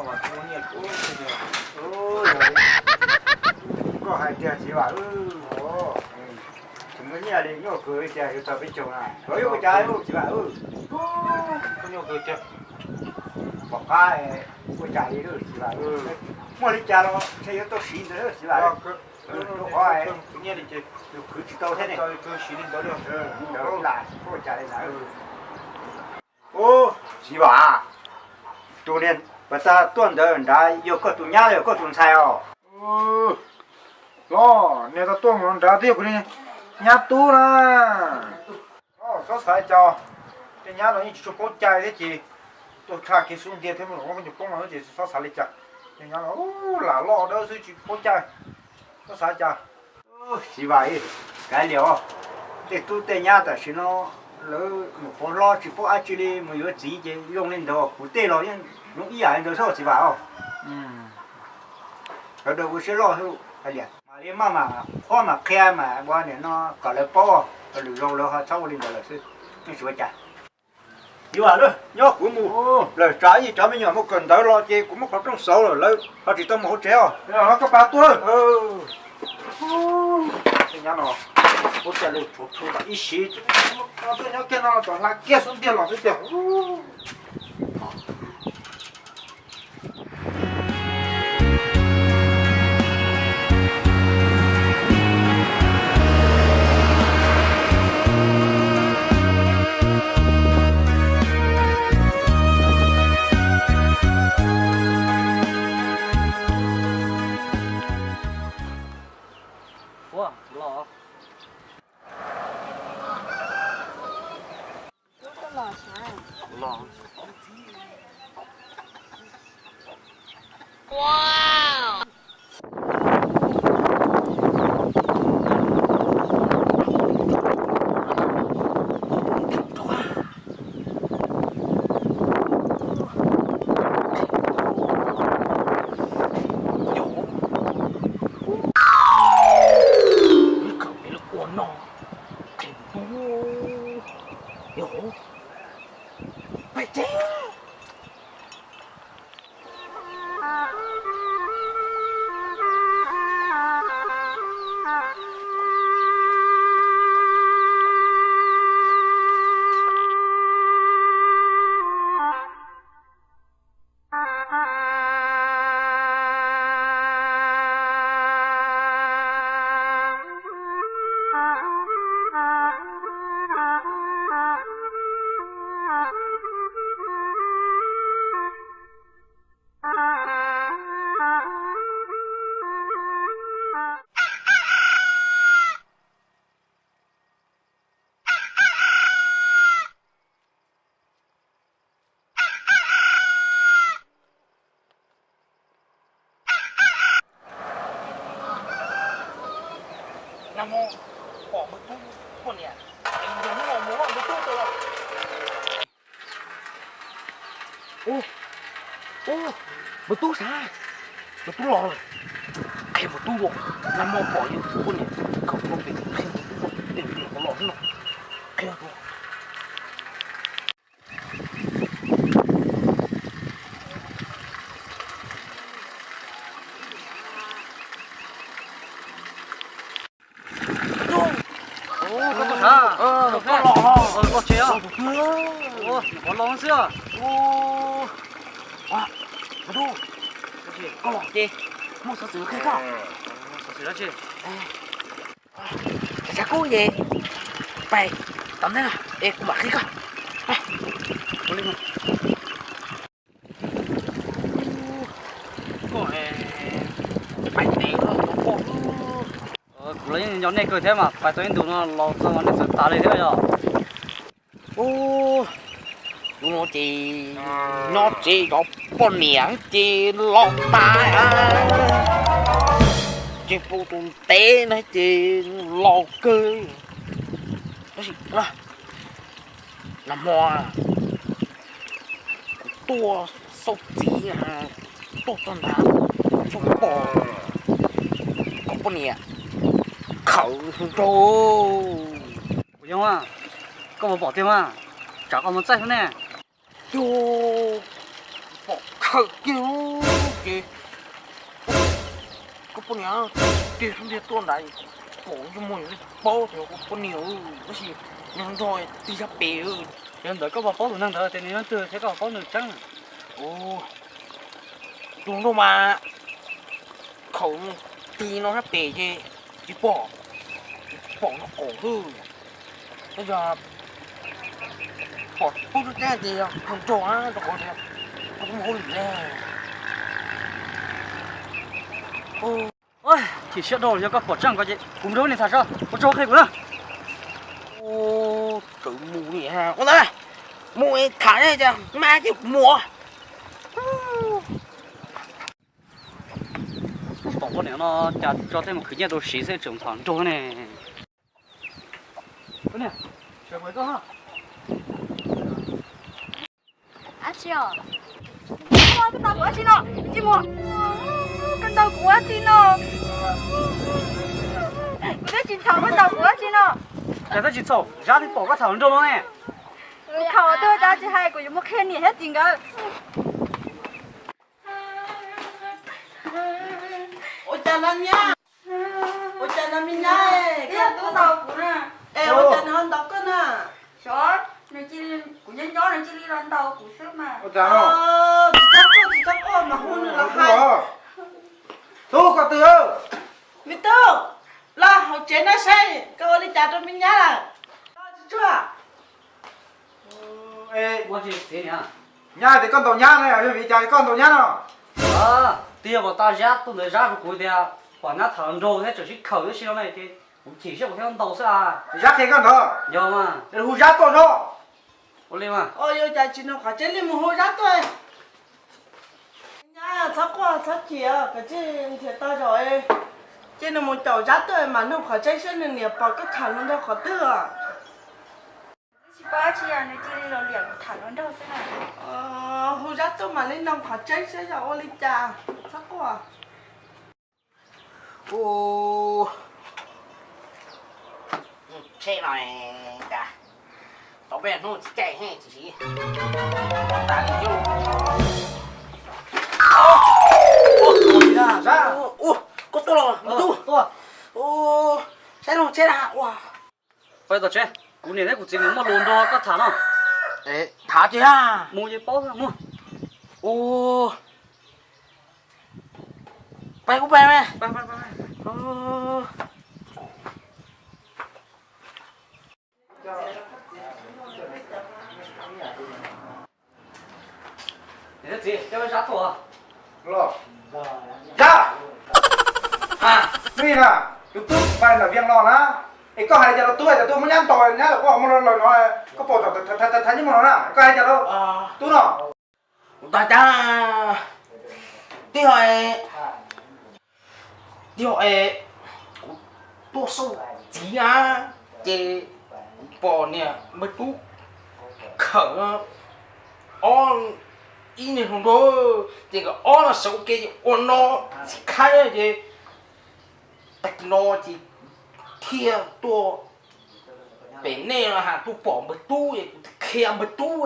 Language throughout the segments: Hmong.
Koj hais tiag txiv Vam, tsis muaj nyiaj li, nyuaj kawg li tiag, yuav tau peb caug na. Koj yuav ua cas txiv Vam? Pom qab ua cas li txiv Vam, muaj li cas los ntshe yuav tau siv ntawd txiv Vam. Rau qhov tus nyiaj li ces yus khwv tsis tau thiab ne. Ntawd lam ua cas li ntawd. Ub, txiv Vam, tus niag pas tas tuaj ntawd nrad yog koj tus nyab los yog koj tus ntxhais os? Los niag tas tuaj mus nrad twb yog kuv niag nyab tub na. Txhob xav li cas, tej nyab no yeej tsis tshua paub cai thiab ces tuaj tshaj kev xub ntiag thiab mus los muab koj nyuam poob no ces txhob xav li cas. Tej nyab no lam loj dawb xwb tsis paub cai, txhob xav li cas. Txiv Vam, kav liam os, tej tub tej nyab tam sim no lawv nyuam qhuav hlob tsis paub dab tsi li, mus yuav txiv ces zoo li ntawd, kuv tej los yeej zoo ib yam li ntawd xwb txiv Vam os. Sawv daws ua siab loj xwb, kav liam, mam li maj mam qhuab mam qhia mam ua nim no kom lawv paub, lwm zaus lawv ho txhob ua li ntawd lawm xwb, yeej tsis ua cas. Txiv Vam, nyob kuv mus lawm, tsam ib cov me nyuam mus kawm ntawv los ces kuv muab qhov rooj xauv lawm lawv ho tsis tau mus hauv tsev os. Koj pab tuaj. Tej nyab no ua cas lawv tshuav plhu ib siv, tuaj nyob kiag no los tom hla kiag xub ntiag los xwb tiag. Ua los. Ua no, qhia tus tub, yog hov, pais tsev. Nag hmo pom npawg tub poj niam, nrog hnub no mus noj npawg tub tau. Ub, ub, npawg tub sav, npawg tub los lawm. Qhia npawg tub dua, nag hmo pom yus poj niam khaum no pem, qhia npawg tub dua, tej npawg tub los xwb no, qhia dua. Koj los, koj los tsev os. Ua, ua los xwb os. Koj los ces muaj xov xwm qhia koj. Xov xwm dab tsi? Tshav kub ces pais tom ntej no es kuv mam qhia koj. Koj pais tes los yuav poj. Kuv los yeej nco nej kawg thiab mas, pais tau ib ntus no los txog nej txawm tas li thiab yog. Ub, hnub no ces nyob tsev zov poj niam ces los tas, tseem pom tus ntev na ces los kawg. Tab sis nag hmo kuv tuaj xauj txiv, tuaj txog nrad tsuas pom koj poj niam khawm nraug. Kuv yog mas, koj puas pom tiag mas, tsam koj mus txaij xwb ne. Yog, pom khawm kiag. Ces koj poj niam tiag xub ntiag tuaj nrad, pom ntsej muag paub tias koj poj niam, tab sis nws nrog tig zaj pem. Yog ntawd koj puas paub tus neeg ntawd tias nws leej twg thiab koj puas paub nws tseeb? Tus nraug mas khaum tig no zaj pem ces tsis pom, pom nraub qaum xwb. Yog pom pub rub cab ces yog nraug na, rau qhov tias kuv mus hauj lwm ne. Chim siab dhau, yog koj pom tseeb ko ces kuv mus rau nej tham tso, ua tsaug qhia kuv na. Ua, tawm mus li ha, ua ntawd, mus tham ne, mas ces kuv mus. Pom poj niam no cas tso tej mus khwv nyiaj rau siv xwb tseem tham nraug ne. Dab tsi os? Koj ntaus kuv dab tsi no? Tsis mus. Koj ntaus kuv dab tsi no? Kuv twb tsis txhaum, koj ntaus kuv dab tsi no? Cas twb tsis txhaum, Zab twb pom koj tham nraug no ne. Kuv thaum twg cas tsis hais, kuv yuav mus qhia niam thiab txiv nkawd. Ua cas no nyab? Ua cas no me nyab? Koj tub ntaus kuv na. Es ua cas nws ho ntaus koj na? Xyov, nws cia li, kuv nyob nyob nws cia li los ntaus kuv xwb mas. Tsis txhob quaj, tsis txhob quaj mas hu nws los hais. Tub, koj twg? Me tub, los hauv tsev no saib koj ua li cas rau me nyab lawm. Tsuag tsuag. Nyab tias koj ntaus nyab no, yog vim li cas koj ntaus nyab no? Twb yog vim tas Zab tuaj ntawd, Zab hais kuv tias pom nyab tham nraug thiab tseem sib khawm tib si no ne ces kuv chim siab kuv thiaj ntaus xwb a. Zab qhia koj ntawd? Yog mas. Hu Zab tuaj tso. Ua li mas. Yog cas tsis nug qhov tseeb li mus hu Zab tuaj. Nyab, txhob quaj txhob chim, koj cia li nrhiav tau zaum, cia nws mus caum Zab tuaj mas nug qhov tseeb saib nws niam pom koj tham hluas nraug qhov twg. Tsis paub tsi nws cia li los liam kuv tham hluas nraug xwb na. Hu Zab tuaj mam li nug qhov tseeb saib yog ua li cas, txhob quaj. Ua, tsheb no cas tau peb hnub tsis caij heev tsis siv. Tas li, ua, koj tuaj los me tub. Saib lub tsheb na, ua. Pab tom tsheb, kuv niam thiab kuv txiv mus muaj lus nrog koj tham no. Tham tsis a? Mus ces paub mus. Ua, pab kuv pab me. Niam thiab txiv, coj Zab tuaj. Zab, hnub i na, tus tub pais nram Vias los na, es koj hais cas rau tub hais tias tuaj muab nyab ntaus, nyab los koj ho muab lawm no, koj pom thaum thaiv nyuj mos no na, koj hais cas rau tub no? Kuv tas cas, tib ho, tib ho es kuv tuaj xauj txiv na, ces kuv pom niam npawg tub khawm ob, ib niag hluas nraug, ces nkawd ob no sawv ua ke ua no txiv khaib ces tag kis no ces thiaj tuaj pem nej no has tuaj pom npawg tub es kuv khiav npawg tub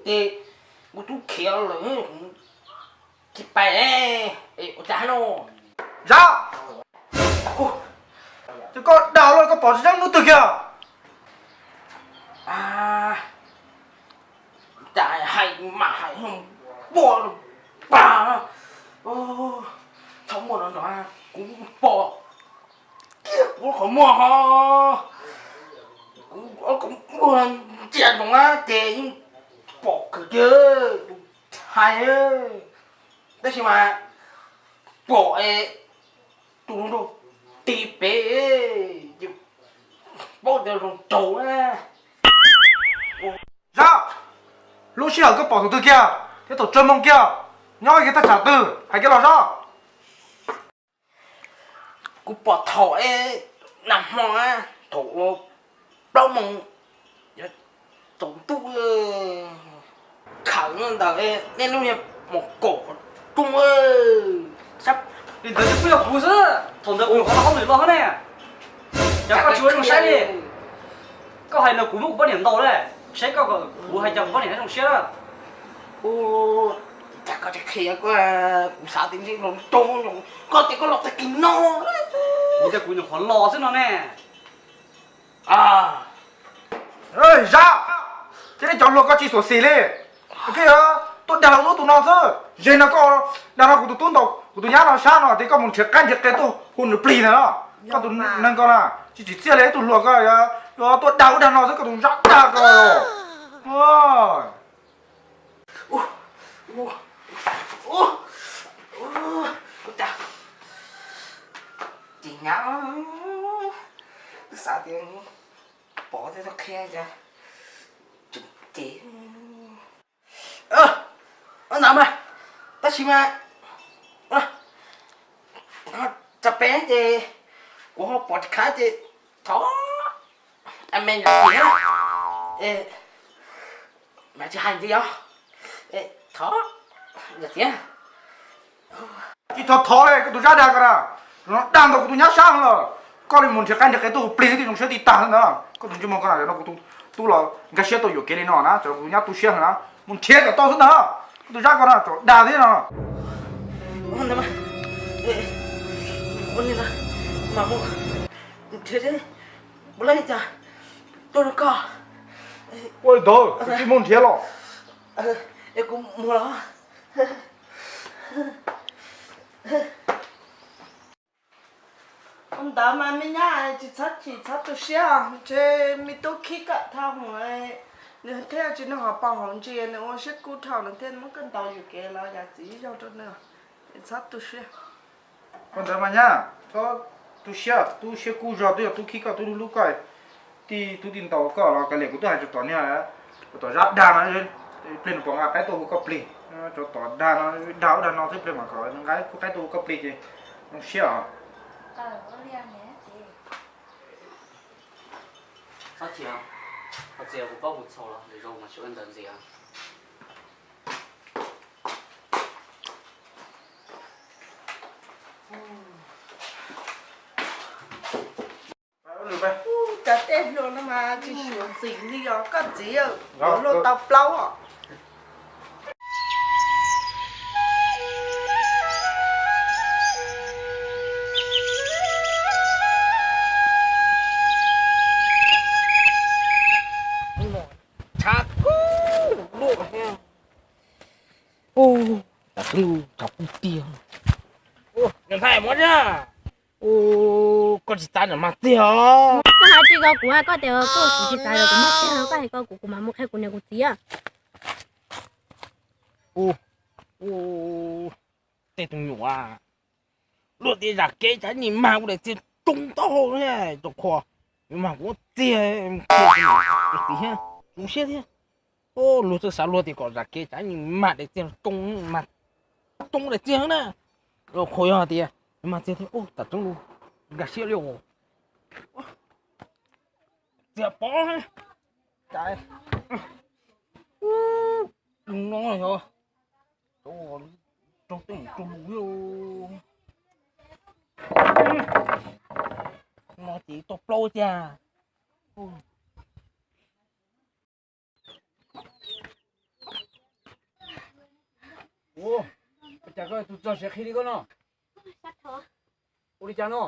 ces npawg tub khiav lawm, tsis pais ne, ua cas no. Zab, ces koj dag los koj pom tseeb hnub twg kiag? Cas hais mam hais puag pag, txhob muaj no ntag, kuv pom kiag kuv qhov muag ho, kuv qhov muag ntsia ntsoov na ces yeej pom kawg kiag tus hais, tab sis mas pom es tus nraug tig pem, paub tias zoo raug na. Zab, lub sij hawm koj pom thaum twg kiag thiab thaum tsawg moos kiag, nyob kiag thaj tsam twg, hais kiag los Zab. Kuv pom thaum es nag hmo thaum plaub moos tsaus ntuj, khawm ntawm nej lub niag mos kaum qhov rooj. Li ntawd twb yog kuv xwb, thaum ntawd kuv nyuam qhuav los hauj lwm los ne. Cas koj tsis ua zoo saib li? Koj hais no kuv muab kuv poj niam ntaus lawm, saib koj, kuv hais cas kuv poj niam zoo siab lawm. Cas Koj tsis qhia koj, kuv xav tias ntshe los rau, koj tias koj los tag kis no. Kuv tias kuv nyuam qhuav los xwb no ne. Zab, thiab nej cov hluas koj tsis xyuam xim li. Tuaj dag los ub tus no xwb, ze no koj dag no kuv tus tub ntaus kuv tus nyab no sab no tias koj mus nrhiav qaib nrhiav qe tuaj hu nws plig ntag no. Koj tus neeg ko na tsis tsim txiaj li ib tug hluas ko, yuav tuaj dag ub dag no xwb koj tus Zab dag ko. Ces nyab xav tias pov thiab tau qhia ces, ces ntawd mas, tab sis mas txog peb ces kuv ho pom tsis khab ces thov me nyuam txiv mas tsis hais ntxiv os, thov nyuam txiv. Tsis thov thov li koj tus Zab dag ko na, no dag ntau kuv tus nyab sab lawm. Koj li mus nrhiav qaib nrhiav qe tuaj hu plig twb tsis zoo siab tib tag ntag. Koj tus ntsej muag ko na, no kuv tus tub los nkag siab tuaj yuam kev li no na, txawm kuv tus nyab tu siab na, mus nrhiav kom tau xwb ntag. Koj tus Zab ko na tseem dag thiab no. Ua li ntawd kuv tsis mus nrhiav los. Ua ntawd mas me nyab tsis txhob chim txhob tu siab, ntshe me tub khib kawm thaj hwv, nws thiaj tsis noj hauv paus hauv ntsis, nws ua siab kub dhau nws thiaj muab koj ntaus yuam kev los yam txiv yog rau nws, tsis txhob tu siab. Ua ntawd mas nyab, txhob tu siab, tub siab kub zog twb yog tub khib koj tub hlub koj, tij tub tij ntaus koj los kav liam kuv twb hais rau tom niag, rau tom Zab dag no, pliag nws pom nqa qaib tuaj hu koj plig, rau tom dag no, dag ub dag no xwb pliag mam kom nqa khub qaib tuaj hu koj plig ces zoo siab os. Txiv, kuv paub kuv txhaum los lwm zaus mas tsis ua ntawd ntxiv. Cov tej hluas no mas tsis xyuam xim li os koj txiv, luag tau plaub os. Tshav kub luaj thiab. Ub, tshav kub tiag. Niam ntxhais Muab Zaj, koj tsis txav niam mas txiag os. Koj hais tsis ko kuv, koj tias koj kuv tsis txav los kuv mas txiag no, koj hais ko kuv kuv mam mus qhia kuv niam kuv txiv. Tej tus nyuam luag tias zam kev tsam nim mag kuv daim txiag tsoo taub hau, tus qhua nim mag kuv txiag, txiv thiab, zoo siab thiab. Luag txawj xav luag tias kom zam kev tsam nim mag daim txiag tsoo, mag tsoo daim txiag na. Tus qhua yog hais tias mag txiag thiab, tam tseeb lus nkag siab li os. Txiag pov, cas no yog raug tej mus raug lus no ces tau plaub tiag. Ua cas koj tus txog siav qhi li koj no? Ua li cas no?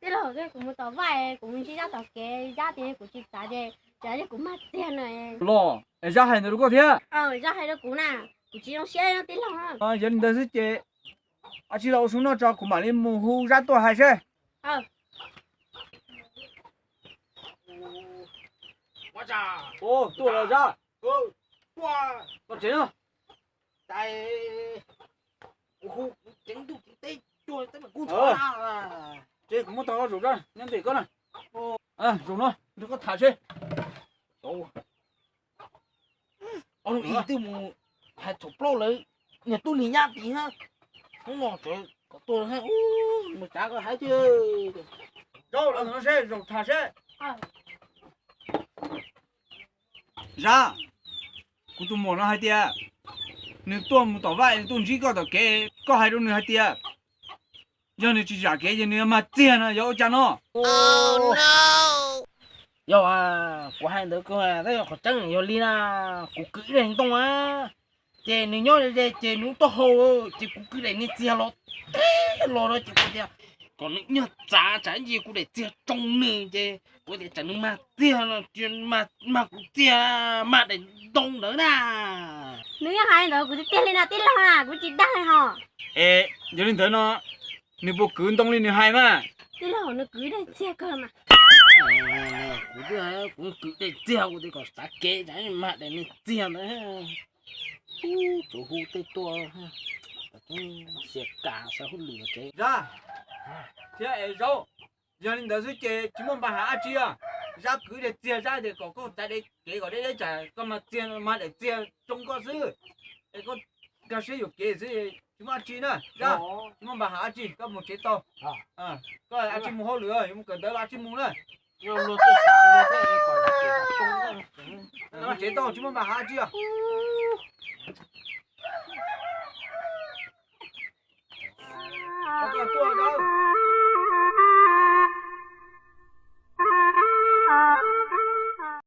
Tij laug, kuv mus tom vaj, kuv mus ntsib Zab tom kev, Zab tias kuv tsis txav ces, txav ces kuv mag txiag no. Los es Zab hais ntawd rau koj thiab? Zab hais rau kuv na, kuv tsis zoo siab tij laug. Yog li ntawd xwb ces, ua tsis los ua xu noj tso kuv mam li mus hu Zab tuaj hais seb. Tuaj los Zab. Koj tsev no. Kuv hu kuv ceev ntuj ceev teb cuag teeb meem kub ntxhov na. Ces kuv muab tau zaum nyob ntawm koj na. Zaum no nrog koj tham seb. Ob lub ib twb mus hais thaum plaub lawv niag tub niag nyab tid na. Hnub no tseem kom tuaj mus tsav koj hais tiag. Zaum los ntawm no seb, zaum tham seb. Zab, kuv tus muam no hais tias nws tuaj mus tom vaj, nws tuaj ntsib koj tom kev, koj hais rau nws hais tias yog nws tsis zam kev ces nws yuav mag txiag no, yog ua cas no? Yog, kuv hais ntawd tab yog qhov tseeb, yog li na, kuv kwv ib leeg ntoo a, Ces nws nyob ze ze ces nws taub hau, ces kuv kwv daim niag txiag los tib los no ces kuv tias kom nws nyuag txav tsam ntsis kuv daim txiag tsoo nws ces kuv tias tsam nws mag txiag no, mag kuv txiag, mag daim ntoo ntawd na. Nws yeej hais li ntawd kuv tiag tiag li no tij laug na, kuv tsis dag li hos. Es yog li ntawd no, nws puas kwv ntoo li nws hais mas? Tij laug, nws kwv daim txiag kawg mas. Kuv, kuv kwv daim txiag kuv tias kom xav kev tsam mag daim niag txiag ntawd. Tsuav hu tej tuaj, xiam kam xav hauj lwm tsev. Zab, thiab es Zaub, yog li ntawd xwb ces tsis muaj npa hav dab tsi os. Zab kwv daim txiag, Zab tias kom koj txav kev kom deb deb tsam koj mag txiag, mag daim txiag tsoo koj xwb. Es koj nkag siab yuam kev xwb, tsis muaj dab tsi na Zab, tsis muaj npa hav dab tsi, koj mus tsev tau. Koj dab tsi mus hauj lwm, yuav mus kawm ntawv los dab tsi mus na. Mus tsev tau, tsis muaj npa hav dab tsi os. Koj tuaj Zaub.